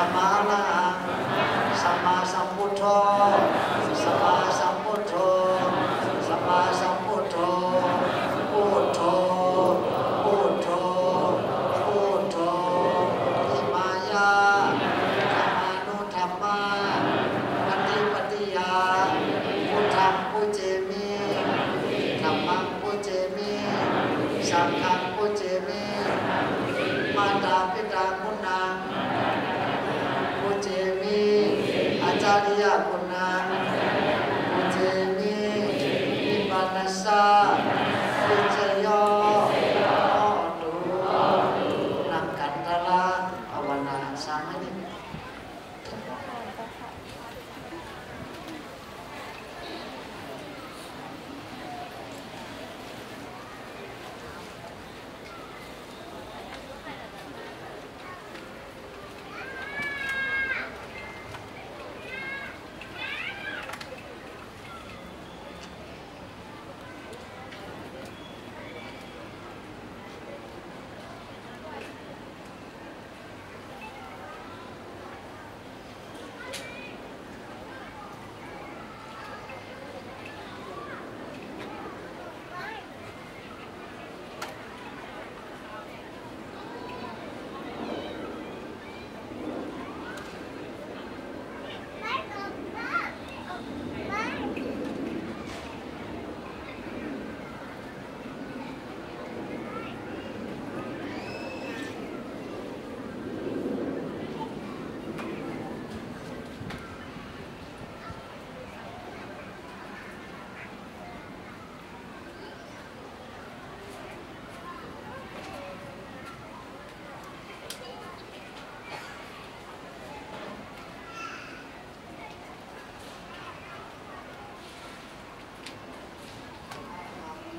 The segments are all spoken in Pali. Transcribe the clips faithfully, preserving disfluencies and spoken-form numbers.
Arahaṃ sammāsambuddho, sammāsambuddho, sammāsambuddho, buddho, buddho, buddho. Imāya dhammānudhammapaṭipattiyā buddhaṃ pūjemi, dhammaṃ pūjemi, saṅghaṃ pūjemi, mātā pitā guṇaṃ pūjemi, ācariyā guṇaṃ pūjemi, nibbānassa vijayo hotu. นั่งกันทละภาวนา สามนาที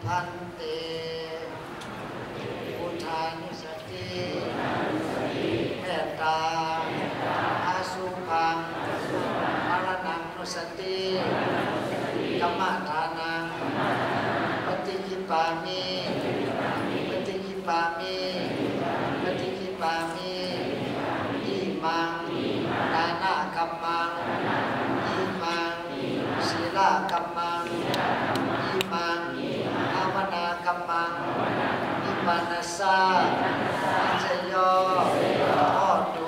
Bhante, buddhānussati, mettā, asubhaṃ, maraṇānussati, kammadānaṃ, paṭikkhippāmi, paṭikkhippāmi, paṭikkhippāmi. Imaṃ dānakammaṃ, imaṃ sīlakammaṃ, imaṃ bhāvanākammaṃ, nibbānassa vijayo hotu.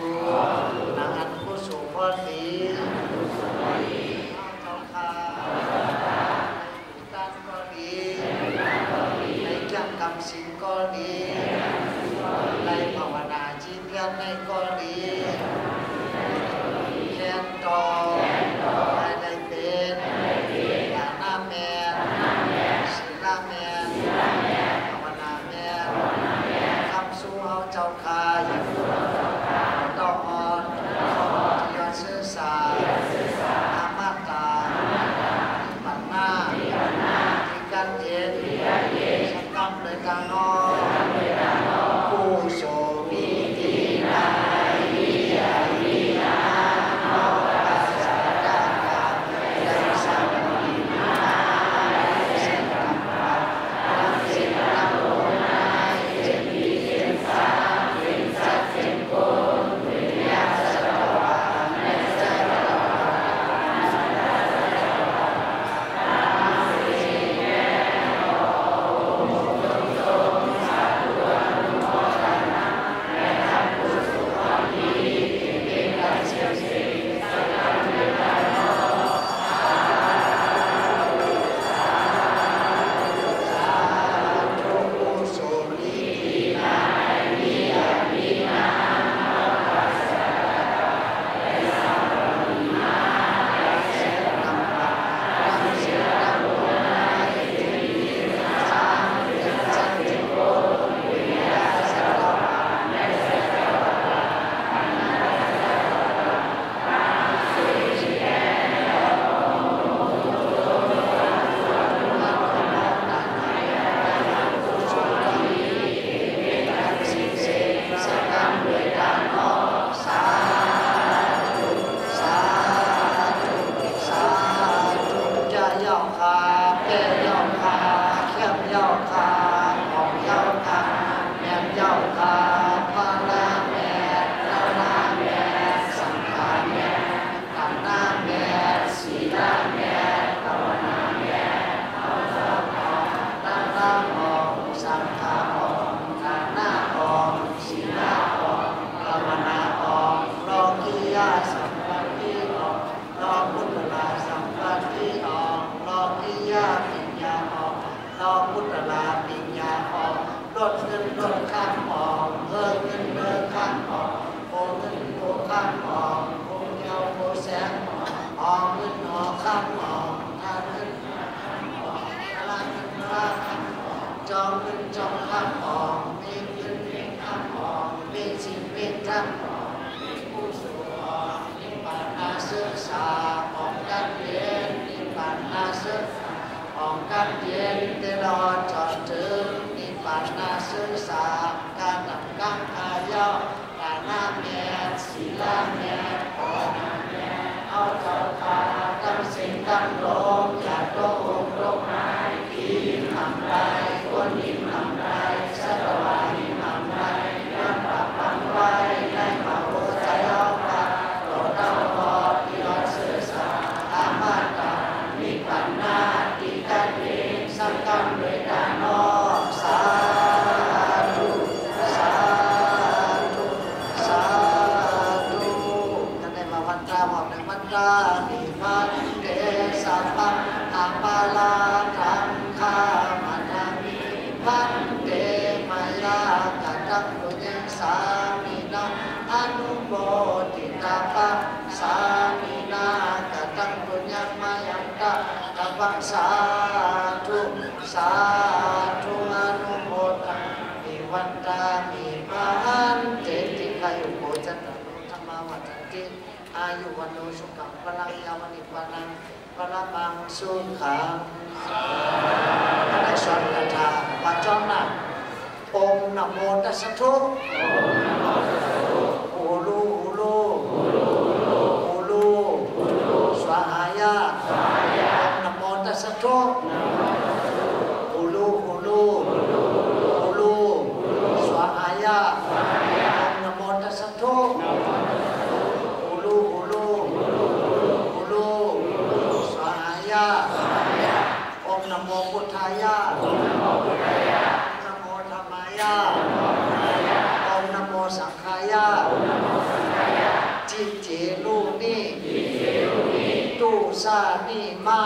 ออก ภูเขียวภูแสงออก ออกเงินออกคำออก ธาตุเงินธาตุคำออก พละเงินพละคำออก จองเงินจองคำออก มีเงินมีคำออก มีศีลมีธรรมออก มีผู้สู่ออก นิพพานาศึกษา ออกกันเย็น นิพพานาศึกษา ออกกันเย็น เตลอดจอดถึง นิพพานาศึกษา การนำกำพาเย้า ทานแม่ ศีลแม่ ภาวนาแม่ เอาเจ้าข้าทั้งสิ้นทั้งโลก อย่าตกอกตกใจ ที่นำได้ ควรที่นำได้ สัตวาที่นำได้ ยังปะปันไว้ ในมโหใจเอาข้า โลกเต้าทอด ที่ยอดศึกษา อมตะ นิพพานา ที่กันเอง สังฆัง เวทาโน สาธุ สาธุ สาธุ ท่านได้มาวันตราบอกในวันตรา นิ bhante, sabbaṃ aparādhaṃ khamatha me bhante, mayā kataṃ puññaṃ sāminā anumoditabbaṃ, sāminā kataṃ puññaṃ mayhaṃ dātabbaṃ, sādhu, sādhu, anumodāmi, vandāmi bhante. Dīghāyuko cattāro dhammā vaḍḍhanti, āyu vaṇṇo sukhaṃ balaṃ, yāva nibbānaṃ paramaṃ sukhaṃ. ท่านได้สอนคาถา ว่าจ้องหน้า Om namo tassa thu. Ulu, ulu. Ulu. Swāhāya. Om namo tassa thu. Ulu, ulu. Ulu. Swāhāya. Om namo tassa thu. Ulu, ulu. Ulu. Swāhāya. Om namo buddhāya. Om namo dhammāya. Om namo saṅghāya. Ciceruni. Tusāni mā.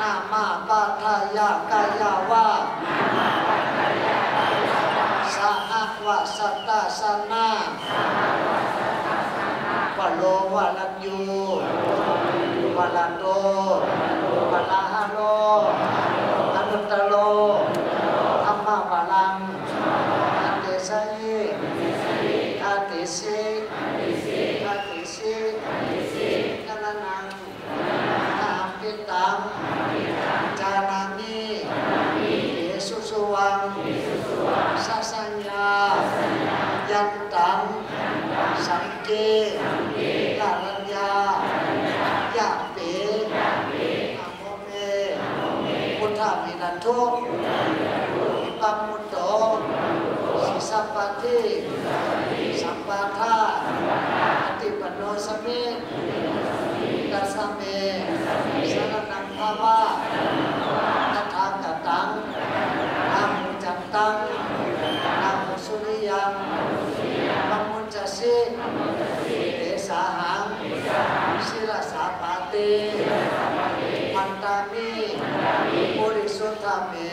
Nāma baddhāya kāyāva. Sahāva sattasahassanā. Varo varaññū. Varato. Varāharo. Anuttaro. Dhammavaraṃ. Adesayī. Adesi. Adesi. Saraṇaṃ. Ahaṃ piṭṭhaṃ. Janāmi. Tesu suvaṃ. Sasaññā. Yantaṃ. Saṅghe. Karaññāyape. Namo me. Buddhaṃ viratū. Vippamutto. Sīsapati. Sabbadhā. Paṭipannosmi. Dasa me. Saraṇaṃ bhava. Tathāgataṃ. Ahuchandaṃ. Ahusūriyaṃ. Pamuñcasi. Desāhaṃ. Sirasā pātī. Vandāmi. Purisuddhā me.